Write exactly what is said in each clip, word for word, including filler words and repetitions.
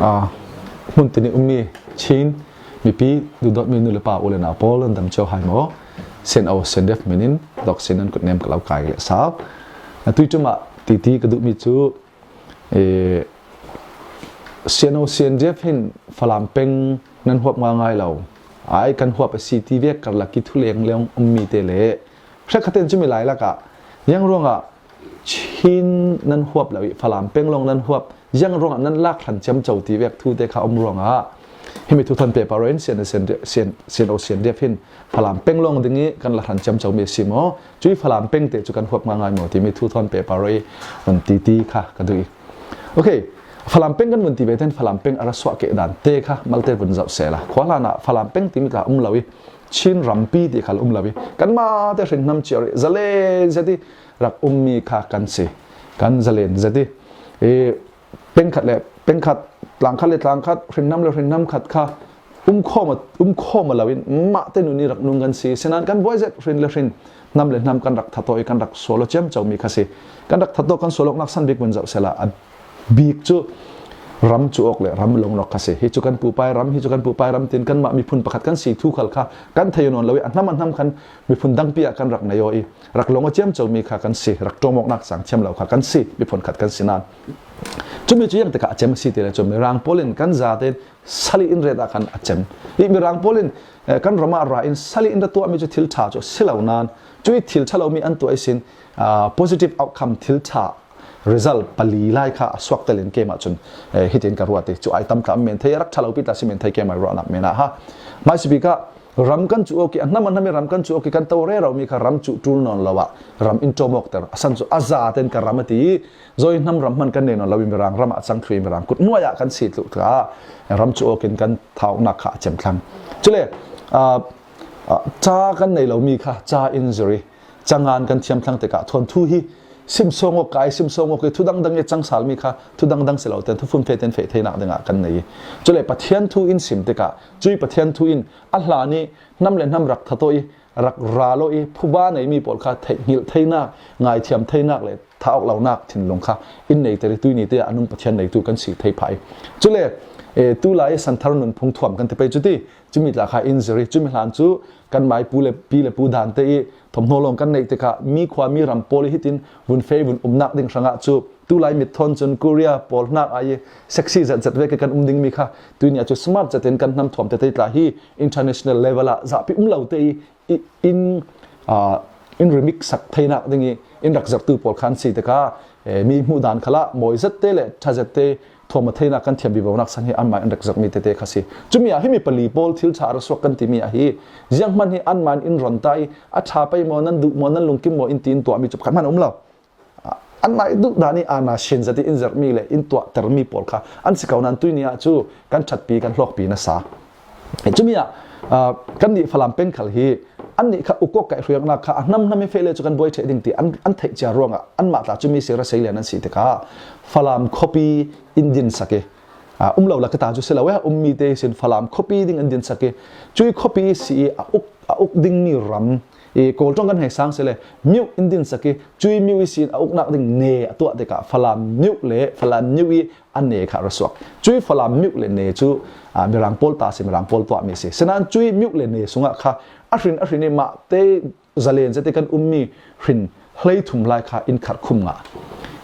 A, hmun tin i ummi Chin mipi, duhdawtmi nu le pa, u le nau pawl, nan dam cio hai maw? CNO CNDF minin dawk sin nan kut nem ka lo kai leh sau. A, tui ṭumah titi ka duhmi cu, eh, CNO CNDF hin Falam peng nan huap ngaingai lo. Ai kan huap a si ti vek karlak i thu lengleng ummi te le hrekkhat in cumi lailak ah ziang ruangah Chin nan huap lo i Falam peng lawng nan huap, ziang ruangah nan lak hran ciamco ti vek thu te kha um ruangah himi thu thawn paper in CNO CNDF hin Falam peng lawng ding i kan la hran ciamco mi a si maw? Cui Falam peng te cu kan huap ngaingai maw timi thu thawn paper i vun titi kha ka duh i. Ok, Falam peng kan vun ti ve ten Falam peng a ra suah keh dan te kha malte vun zoh sehla. Khua hlan ah Falam peng timi kha um lo i Chin rampi ti khal um lo i kanmah te hrin hnam ciar i zalen zet i rak ummi kha kan si. Kan zalen zet i, i peng khat le peng khat, tlang khat le tlang khat, hrin hnam le hrin hnam khat kha um khawm a, um khawm a lo in mah te nun i rak nung kan si. Sinan kan buai zet hrin le hrin, hnam le hnam kan rak thataw i kan rak sual aw ciamco mi kha si. Kan rak thataw kan sual awknak san bik vun zoh sehla, a bik cu ram cu awk le ram lawng awk kha si. Hi cu kan pupa i ram, hi cu kan pupa i ram tin kanmah miphun pakhat kan si thu khal kha kan thei nawn lo i a hnam a hnam khan miphun dangpi ah kan rak nei aw i rak lawng aw ciamco mi kha kan si. Rak ṭawm awknak cang thiam lo kha kan si, miphun khat kan si nan. Cumi cu ziang tikah a cem a si ti le cu Mirang pawl in kan zate in sal i in ret ah khan a cem. I Mirang pawl in, eh, kan ram ah ra in sal i in ra tuahmi cu thil ṭha cu a si lo nan, cui thil ṭha lomi an tuah ihsin, ah, positive outcome, thil ṭha result pali lai kha a suak tel in keimah cun, eh, hitin ka ruat i cu ai tam tla men thei, a rak ṭha lopi tla si men thei keimah ruahnak men ah ha. Hmaisabik ah ram kan cuh awk i a hnam a hnam i ram kan cuh awk i kan to rero mi kha ram cuh ṭul nawn lo ah ram in ṭawm awkter a san cu a zate in ka ram a ti i, zawi hnam ram hman kan nei nawn lo i Mirang ram ah a cang thlu i Mirang kut hnuai ah kan si thluh tikah ram cuh awk in kan thauknak kha a cem thlang. Cule, ah, ah, ca kan nei lomi kha ca in zir i cangan kan thiam thlang tikah thawn thu hi sim sawng awk, kai sim sawng awk i thu dangdang i cang sal mi kha thu dangdang si lo ten thu fun fe ten feh theinak dingah kan nei i. Cule Pathian thu in sim tikah cui Pathian thu in a hlan i hnam le hnam rak thataw i rak ral aw i phuba neimi pawl kha theihnghilh theinak, ngaithiam theinak le thah awk lonak thinlung kha in neiter i tuini te ah a nung Pathian neitu kan si thei phah i. Cule, eh, tulai i santhar nunphung thuam kan ti pei cu ti, cumi tla kha in zir i cumi hlan cu kanmah i pu le pi le pu dan te i thawmhnaw lawng kan neih tikah mi khua mi ram pawl i hitin vun fe i vun umnak ding hrangah cu tulai mit thawn cun Korea pawl hnak ai i sexy zetzet vek i kan um dingmi kha tuini ah cu smart zetin kan hnam thuam tete tla hi international level ah zahpi um lo te i i, in, aa, in remix sak theinak ding i in rak zirhtu pawl kha an si tikah, eh, mi hmuh dan khalah mawi zette le ṭha zette thuam a theinak kan thiam vivonak san hi anmah in rak zirhmi tete kha si. Cumi ah himi pali pawl thil ṭha a ra suak kan timi ah hi zianghman hi anmah in in ron ta i a ṭha pei maw, nan duh maw, nan lungkim maw in ti in tuahmi cu pakhat hmanh a um lo. Anmah i duh dan i ana sin zat i in zirhmi le in tuahtermi pawl kha an si ko nan tuini ah cu kan ṭhatpi, kan hlawkpi na sa. Cumi ah, ah, kannih Falam peng khal hi annih kha uk awk kaihhruainak kha a hnam hnam i feh le cu kan buai ṭheh ding ti an, an theih cia ruangah anmah tla cumi si ra sei lian an si tikah Falam khuapi in dinsak i, ah, um lo la ka ta cu si lo, eh, ummi te sin Falam khuapi ding an dinsak i cui khuapi si i a uk, a uk dingmi ram i Kawl ṭawng kan hei sang si le myo in dinsak i cui myo i sin a uknak ding ne a tuah tikah Falam myo le Falam myo i a ne kha ra suak. Cui Falam myo le ne cu, ah, Mirang pawl ta si, Mirang pawl tuahmi si. Sinan cui myo le ne sungah kha a hrin a hrin i mah te zalen zet i kan ummi hrin hleithum lai kha in kharhkhum ngah.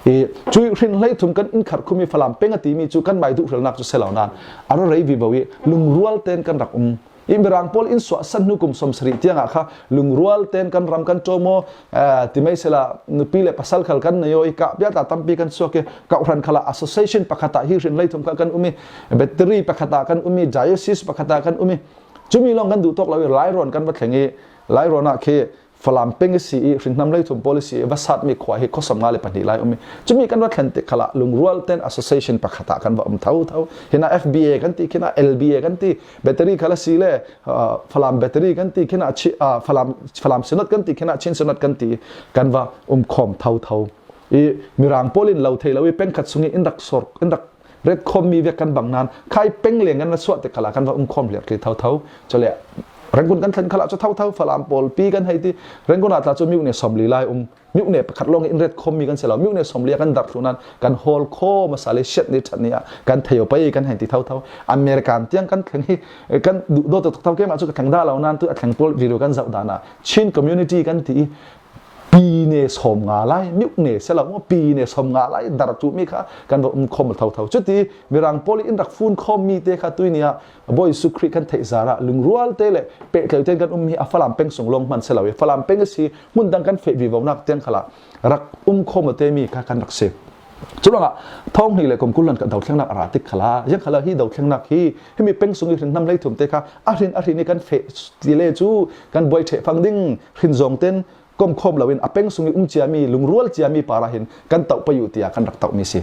I, cui hrin hleithum kan in kharhkhum i Falam peng a timi cu kanmah i duhrilnak cu si lo nan a ra rei vivo i lungrual ten kan rak um. I Mirang pawl in suahsan hnu kum sawmsarih tiangah kha lungrual ten kan ram kan ṭawm aw, eh, ti mai sela nupi le pasal khal kan nei aw i kah piata tampi kan suak i kauhhran khalah association pakhat ah hi hrin hleithum kha kan um i battery pakhat ah kan um i diocese pakhat ah kan um i cumi lawng kan duh tawk lo i Lairawn kan va thleng i Lairawn ah khi Falam peng i si i hrin hnam hleithum pawl i si i va satmi khua hi khuasawm nga le pahnih lai um i cumi kan va thlen tik khalah lungrual ten association pakhat ah kan va um thotho. Hinah F B A kan ti, khinah L B A kan ti, battery khal a si le, ah, Falam battery kan ti, khinah Chi-, ah, Falam, Falam Synod kan ti, khinah Chin Synod kan ti kan va um khawm thotho. I Mirang pawl in lo thei lo i peng khat sung i in rak sor, in rak ret khawmmi vek kan bang nan khai peng leng kan va suah tik khalah kan va um khawm hliarhli thotho. Cule Rangoon kan thlen khalah cu thotho Falam pawlpi kan hei ti. Rangoon ah tla cu myone sawmli lai um. Myone pakhat lawng in ret khawmmi kan si lo. Myone sawmli ah kan darh thluh nan kan hawl khawm a sa le siat ni ṭhat ni ah kan thei aw pei kan hei ti thotho. American tiang kan thleng hi kan duh dawt thotho keimah cu ka thleng dah lo nan tu a thleng pawl video kan zoh dan ah Chin community kan ti i pine sawmnga lai, myone si lo maw, pine sawmnga lai darh ṭuhmi kha kan va um khawm thotho. Cuti Mirang pawl in rak fun khawmmi te kha tuini ah Bawi Jesuh Khrih kan theih zarah lungrual te le pehtlai tein kan ummi a Falam peng sung lawng hman si lo i Falam peng a si hmun dang kan feh vivonak tiang khalah rak um khawm aw te mi kha kan rak si. Curuangah thawng hnih le kum kul hlan kha dothlengnak a ra tik khalah, ziang khalah hi dothlengnak hi, himi peng sung i hrin hnam hleithum te kha a hrin a hrin i kan feh ti le cu kan buai ṭheh fang ding, hrin zawng ten kom khawm loin a peng sung i um ciami, lungrual ciami parah hin kan tauh pei uh tiah kan rak tauhmi si.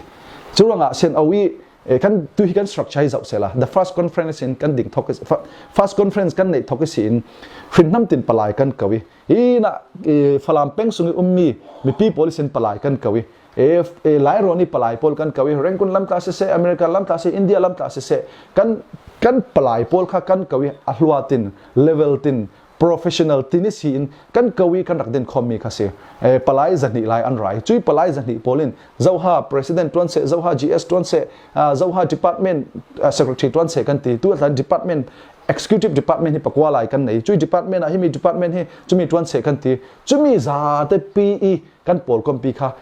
Curuangah Sian O i, eh, kan tu hi kan structure hi zoh sehla, the first conference in kan ding thawk i si, fa-, first conference kan neih thawk i si in hrin hnam tin palai kan ko i, hi nah, eh, Falam peng sung i ummi mipi pawl i sin palai kan ko i, eh, eh, Lairawn i palai pawl kan ko i, Rangoon lam tla siseh, America lam tla siseh, India lam tla siseh, kan, kan palai pawl kha kan ko i, a hluat in, level tin, professional tin i si in kan ko i kan rak din khawmmi kha si. Eh, palai zahnih lai an ra i, cui palai zahnih pawl in Zoha president ṭuan seh, Zoha G S ṭuan seh, ah, Zoha department, ah, secretary ṭuan seh kan ti. Tu a hlan department, executive department hi pakua lai kan nei. Cui department ah himi department hi cumi ṭuan seh kan ti. Cumi zate pi i kan pawlkompi kha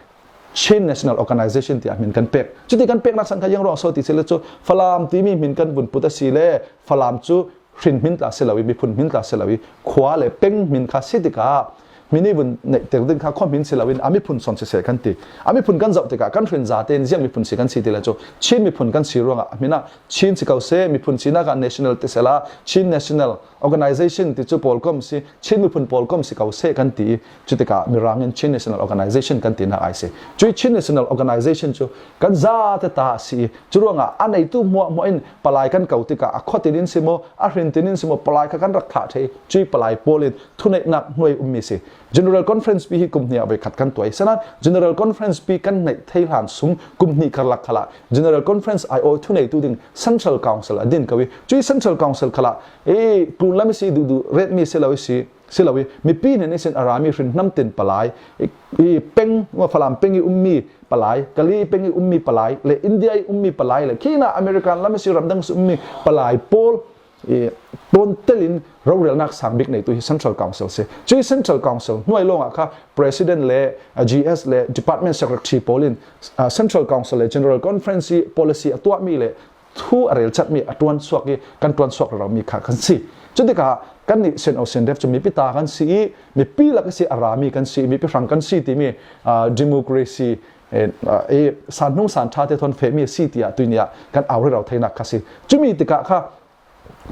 Chin National Organization tiah hmin kan pek. Cuti kan peknak san kha ziang ruang so ti si le cu Falam timi hmin kan vun put a si le Falam cu hrin hmin tla si lo i, miphun hmin tla si lo i, khua le peng hmin kha si tikah, hmin i vun neihter ding kha khua hmin si lo in, a miphun sawn siseh kan ti. A miphun kan zoh tikah, kan hrin zate in ziang miphun si kan si ti le cu, Chin miphun kan si ruangah, a hmin ah Chin si ko seh, miphun sinak ah national ti sehla, Chin National Organization ti cu pawlkom si, Chin miphun pawlkom si ko seh kan ti i, cutikah Mirang in Chin National Organization kan tinak ai si. Cui Chin National Organization cu kan zate ta a si i, curuangah a neitu hmuahhmuah in palai kan ko tikah a khua tin in si maw, a hrin tin in si maw, palai kha kan rak thlah ṭheh i, cui palai pawl in thuneihnak hnuai ummi si. General Conference pi hi kum hnih ah voikhat kan tuah i, sinain General Conference pi kan neih thei hlan sung kum hnih karlak khalah General Conference aiawh thuneitu ding Central Council a din ko i, cui Central Council khalah, eh, tlunlam i si duhduh retmi si lo i si, si lo i, mipi hnen ihsin a rami hrin hnam tin palai, i, i peng, Falam peng i ummi palai, Kali peng i ummi palai, le India i ummi palai, le khinah American lam i si ramdang si ummi palai pawl, i, tontel in rorelnak sang bik neitu hi Central Council si. Cui Central Council hnuai lawngah kha President le, a, G S le Department Secretary pawl in, a, Central Council le General Conference i policy a tuahmi le thu a relchatmi a ṭuansuak i kan ṭuansuak reromi kha kan si. Cutikah kannih Sian O Sian Def cu mipi ta kan si i, mipi lak i si a rami kan si i, mipi hrang kan si timi, aa, democracy, eh, aa, i sanhnung sanṭha te thawn fehmi a si tiah tuini ah kan au rero theinak kha si. Cumi tikah kha,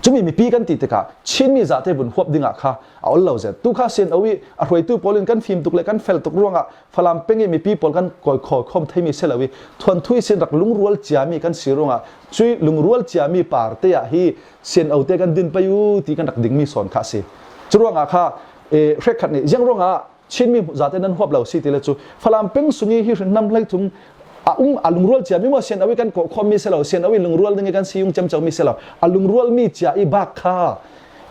cumi mipi kan ti tikah Chinmi zate vun huap dingah kha a ol lo zet. Tu kha Sian O i a hruaitu pawl in kan fim tuk le kan fel tuk ruangah Falam peng i mipi pawl kan kawikhawi khawm theimi si lo i, thuanthu ihsin rak lungrual ciami kan si ruangah, cui lungrual ciami parte ah hi Sian O te kan din pei u ti kan rak dingmi sawn kha a si. Curuangah kha, eh, hrekkhat nih, ziang ruangah Chinmi zate nan huap lo si ti le cu, Falam peng sung i hi hrin hnam hleithum a um, a lungrual ciami maw, Sian O i kan kawh khawmmi si lo, Sian O i lungrual ding i kan si ung ciamcomi si lo, a lungrualmi cia i bak kha,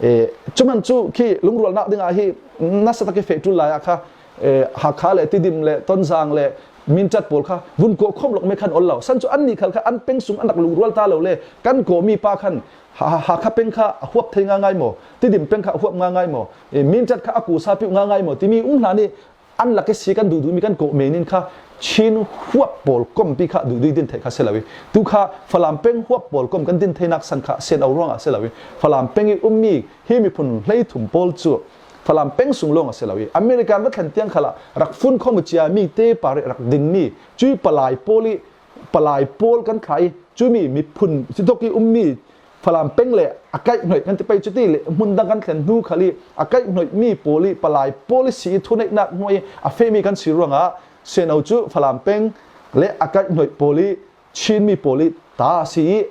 eh, cuman cu khi lungrualnak dingah hi nasa tak i feh ṭul lai ah kha, eh, Hakha le Tidim le Tonzang le Mindat pawl kha vun kawh khawm lawk me khan ol lo. San cu annih khal kha an peng sung an rak lungrual ta lo le kan kawhmi pa khan Ha, ha, Hakha peng kha a huap thei ngaingai maw? Tidim peng kha a huap ngaingai maw? Eh, Mindat kha a kusa piu ngaingai maw? Timi um hna nih an lak i si kan duhduhmi kan kawh men in kha Chin huap pawl kompi kha duhdui din theih kha si lo i, tu kha Falam peng huap pawl kom kan din theinak san kha Sian O ruangah si lo i, Falam peng i ummi hi miphun hleithum pawl cu Falam peng sung lawng a si lo i, American va thlen tiang khalah rak fun khawm a ciami te par i rak dingmi cui palai pawl i, palai pawl kan thlah i, cumi miphun cutok i ummi Falam peng le a kaihhnoih kan ti pei cuti le hmun dang kan thlen hnu khal i a kaihhnoihmi pawl i palai pawl i si i thuneihnak hnuai i a fehmi kan si ruangah Sian O cu Falam peng le a kaihhnoih pawl i Chinmi pawl i ta a si i,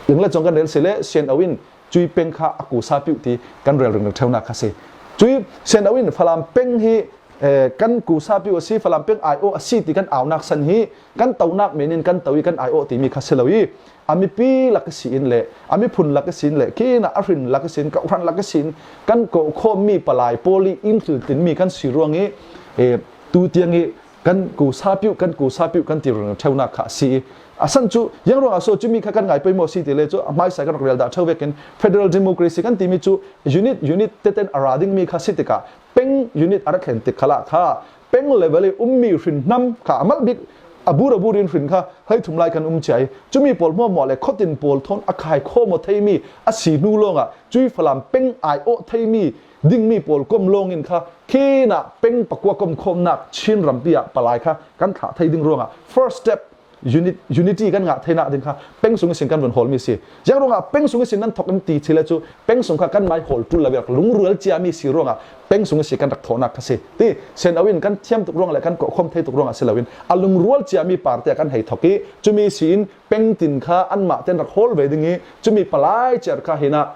ling le cawng kan rel si le Sian O in cui peng kha a kusa piu ti kan rel ringring ṭheunak kha si. Cui Sian O in Falam peng hi eh, kan kusa piu a si, Falam peng aiawh a si ti kan aunak san hi, kan tonak menin kan to i kan aiawh timi kha si lo i, a mipi lak a si in le, a miphun lak a si in le, khin a hrin lak a si in, kohhran lak a si in, kan kohkhawm mi palai pawl i in thil tin mi kan si ruang i, eh, tu tiang i kan kusa piu, kan kusa piu kan ti run theunak kha a si i. A san cu, ziang ruangah so cumi kha kan ngai poimawh si ti le cu, a hmaisa kan rak rel dah theu vekin federal democracy kan timi cu unit, unit teten a ra dingmi kha si tikah peng unit a ra thlen tik khalah kha peng level i ummi hrin hnam kha a malh bik a bur a bur in hrin kha hleithum lai kan um cia i cumi pawl hmuahhmuah le khuatin pawl thawn a khaikhawm aw theimi a si hnu lawngah cui Falam peng aiawh theimi dingmi pawl kom lawngin kha khin ah peng pakua komkhawmnak Chin rampi ah palai kha kan thlah thei ding ruangah first step unit, unity kan ngah theinak ding kha peng sung ihsin kan vun hawlmi si. Ziang ruangah peng sung ihsin nan thok in ti chile cu peng sung kha kan mai hawl ṭul lo rak lungrual ciami si ruangah peng sung ihsin kan rak thawhnak kha si. Ti, Sen Aung in kan thiam tuk ruang le kan kohkhawm thei tuk ruangah si loin a lungrual ciami party ah kan hei thok i cumi si in peng tin kha anmah ten rak hawl ve ding i cumi palai ciar kha hin ah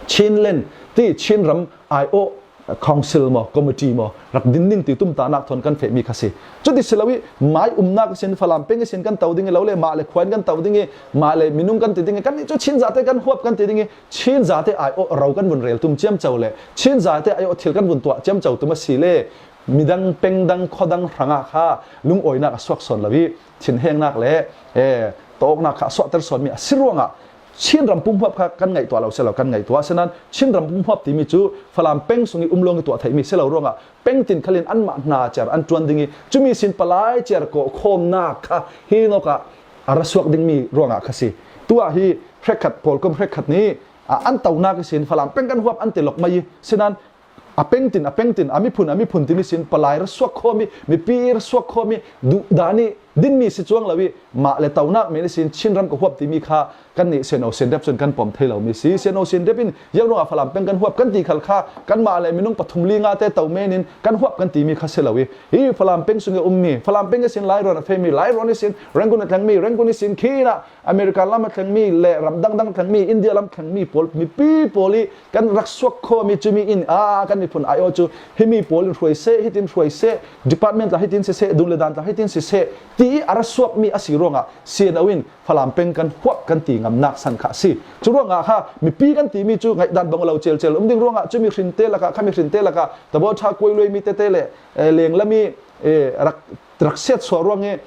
Chinland ti Chin ram aiawh council maw, committee maw, rak din ding ti tumtahnak thawn kan fehmi kha si. Cuti si lo i, mai umnak ihsin, Falam peng ihsin kan to ding i lo le, mah le khua in kan to ding i, mah le minung kan ti ding i, kan nih cu Chin zate kan huap kan ti ding i, Chin zate aiawh ro kan vun rel tum ciamco le, Chin zate aiawh thil kan vun tuah ciamco tum a si le, midang peng dang khua dang hrangah kha lungawinak a suak sawn lo i, thinhengnak le, eh, tawknak kha a suahter sawnmi a si ruangah, Chin ram pumhuap kha kan ngaihtuah lo si lo, kan ngaihtuah. Asinain Chin ram pumhuap timi cu Falam peng sung i um lawng i tuah theihmi si lo ruangah peng tin khalin anmah hna ciar an ṭuan ding i cumi sin palai ciar kawhkhawmnak kha hi nawkah a ra suak dingmi ruangah kha si. Tuah hi hrekkhat, pawlkom hrekkhat nih, ah, an tonak ihsin Falam peng kan huap an ti lawk mai i, sinain a peng tin, a peng tin, a miphun, a miphun tin ihsin palai ra suak khawm i, mipi ra suak khawm i, duhdan i dinmi si cuang lo i, mah le tonak men ihsin Chin ram ka huap timi kha kan nih Sen Aung Sen Rep cun kan pom thei lomi si. Sen Aung Sen Rep in ziang ruangah Falam peng kan huap kan ti khal kha kanmah le minung pathum li nga te to men in kan huap kan timi kha si lo i, hi Falam peng sung i ummi, Falam peng ihsin Lairawn a fehmi, Lairawn ihsin Rangoon a tlengmi, Rangoon ihsin khin ah America lam a thlengmi le ram dangdang thlengmi, India lam thlengmi pawl, mipi pawl i kan rak suak khawm i cumi in, aa, kan miphun aiawh cu himi pawl in hruai seh, hitin hruai seh, department tla hitin si seh, dun le dan tla hitin si seh, ti i a ra suakmi a si ruangah Sen Aung in Falam peng kan huap kan ti ngamnak san kha a si. Cu ruangah kha mipi kan timi cu ngaihdan bang lo celcel um ding ruangah cumi hrinte lakah, khami hrinte lakah, Tabawṭha kuai luaimi tete le, eh, lenglam i, eh, rak rak siatsuah ruang i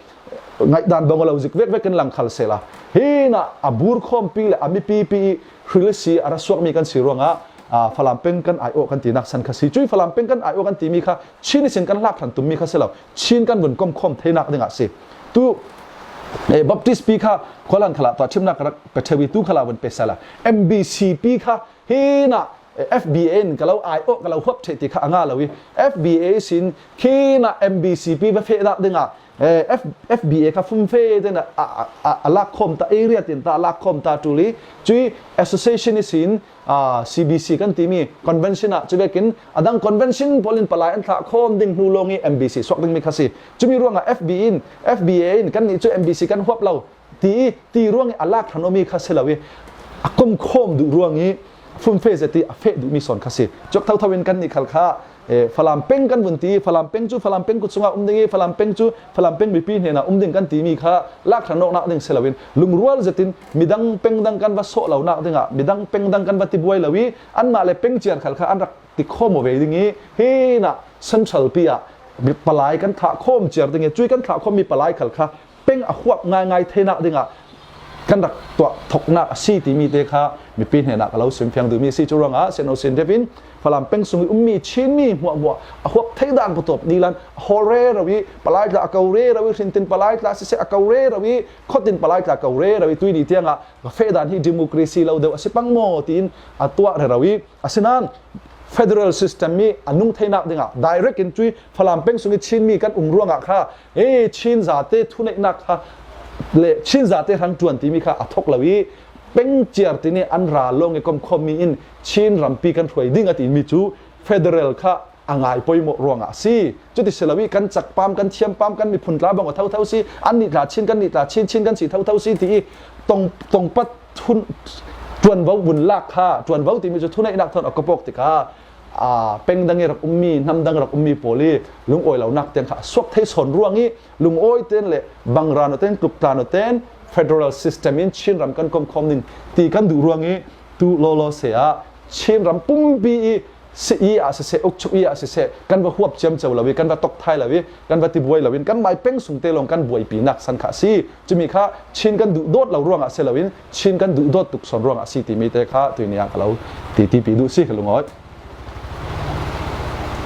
ngaihdan bang lo zik vekvek in lang khal sehla. Hi nah a bur khawmpi le a mipipi i hril si a ra suakmi kan si ruangah, aa, Falam peng kan aiawh kan tinak san kha si. Cui Falam peng kan aiawh kan timi kha Chin ihsin kan hlak hran tummi kha si lo. Chin kan vun komkhawm theinak dingah si. Tu, eh, Baptist pi kha khualan khalah tuah ṭhimnak ka rak pe ṭheu i tu khalah vun pe sehla. M B C pi kha hi nah F B A in ka lo aiawh, ka lo huap ṭheh ti kha a ngah lo i, F B A sin khin ah M B C pi va feh dah dingah, eh, F-, F B A kha fumfe tein a, a, a, a lak khawm ta, area tin ta a lak khawm ta ṭul i, cui association ihsin, ah, C B C kan timi convention ah cuvekin a dang convention pawl in palai an thlah khawm ding hnu lawng i M B C suak dingmi kha si. Cumi ruangah F B in, F B A in kan nih cu M B C kan huap lo ti, ti ruang i a lak hran awmi kha si lo i, a komkhawm duh ruang i fumfe zet i a feh duhmi sawn kha si. Cuak thotho in kan nih khal kha, eh, Falam peng kan vun ti, Falam peng cu Falam peng kut sungah um ding i, Falam peng cu Falam peng mipi hnenah um ding kan timi kha lak hran awknak ding si loin, lungrual zetin midang peng dang kan va sawh lonak dingah, midang peng dang kan va tibuai lo i, anmah le peng ciar khal kha an rak ti khawm aw ve ding i, hi nah central pi ah palai kan thlah khawm ciar ding i, cui kan thlah khawmmi palai khal kha peng a huap ngaingai theinak dingah kan rak tuah thoknak a si timi te kha mipi hnenah ka lo simfiang duhmi a si. Cu ruangah Sen Aung Sen Rep in Falam peng sung i ummi Chinmi hmuahhmuah a huap thei dan patawp dilan a hawl rero i, palai tla a ko rero i, hrintin palai tla siseh a ko rero i, khuatin palai tla ko rero i, tuini tiangah ka feh dan hi democracy lo deuh a si pang maw tiin a tuah rero i, asinain federal system i a nung theinak dingah direct in cui Falam peng sung i Chinmi kan um ruangah kha, eh, Chin zate thuneihnak kha le Chin zate hrang ṭuan timi kha a thok lo i, peng ciar tin i an ra lawng i komkhawmmi in Chin rampi kan hruai ding a timi cu federal kha a ngai poimawh ruangah a si. Cuti si lo i kan cakpam, kan thiampam, kan miphun tla bang aw thotho si, an nih tla Chin, kan nih tla Chin, Chin kan si thotho si ti i tong, tongpat thun, ṭuanvo vun lak kha, ṭuanvo timi cu thuneihnak thawn a kop awk tikah a, peng dang i rak ummi, hnam dang rak ummi pawl i lungawi lonak tiang kha a suak thei sawn ruang i, lungawi ten le bangran ten, tluk tlan ten, federal system in Chin ram kan komkhawm ning ti kan duh ruang i, tu lawlaw se ah Chin ram pumpi i si i ah siseh, ukchuk i ah siseh, kan va huap ciamco lo i, kan va tokthai lo i, kan va tibuai lo in, kan mai peng sungte lawng kan buaipinak san kha si. Cumi kha Chin kan duhdawt lo ruangah si lo in, Chin kan duhdawt tuk sawn ruangah si timi te kha tuini ah ka lo ti, tipi duh si ka lungawi.